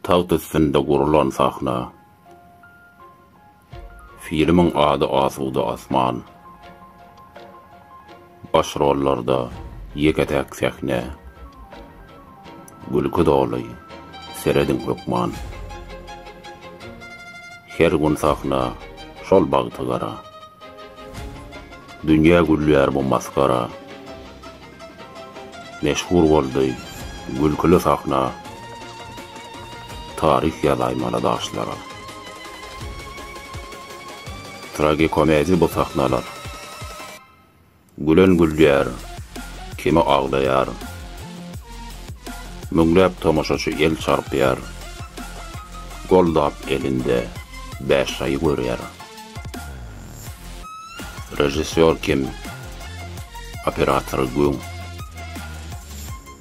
Tagt üstünde gurulan sahna. Filmiň ady Asuda asman. Baş rollarda ýeke-täk sähne. Gülki doly, serediň hökman. Her gün sahna şol bagty gara. Dünýä gülýär bu masgara. Meşhur boldy gülküli sahna. Taryh ýazaýmaly daşlara. Tragikomediýa bu sahnalar. Gülen gülýär, kimi aglaýar. Müňläp tomaşaçy el çarpýar. Goldap elinde bäşaýy görýär. Režissýor kim? Operatory güň.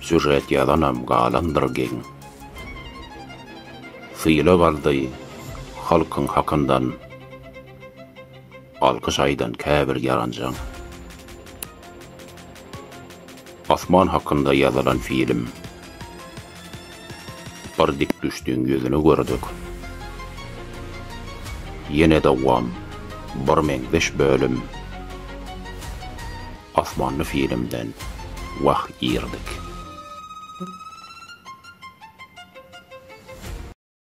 Sýužet ýazanam galandyr geň. Sylag aldy halkyň hakyndan. Alkyş aýdan käbir ýaranjaň. Asman hakynda ýazylan film. Bir dik düşdüň ýüzüni gördük. Ýene dowam, bir meňzeş bölüm. Asmanly filmden wah irdik.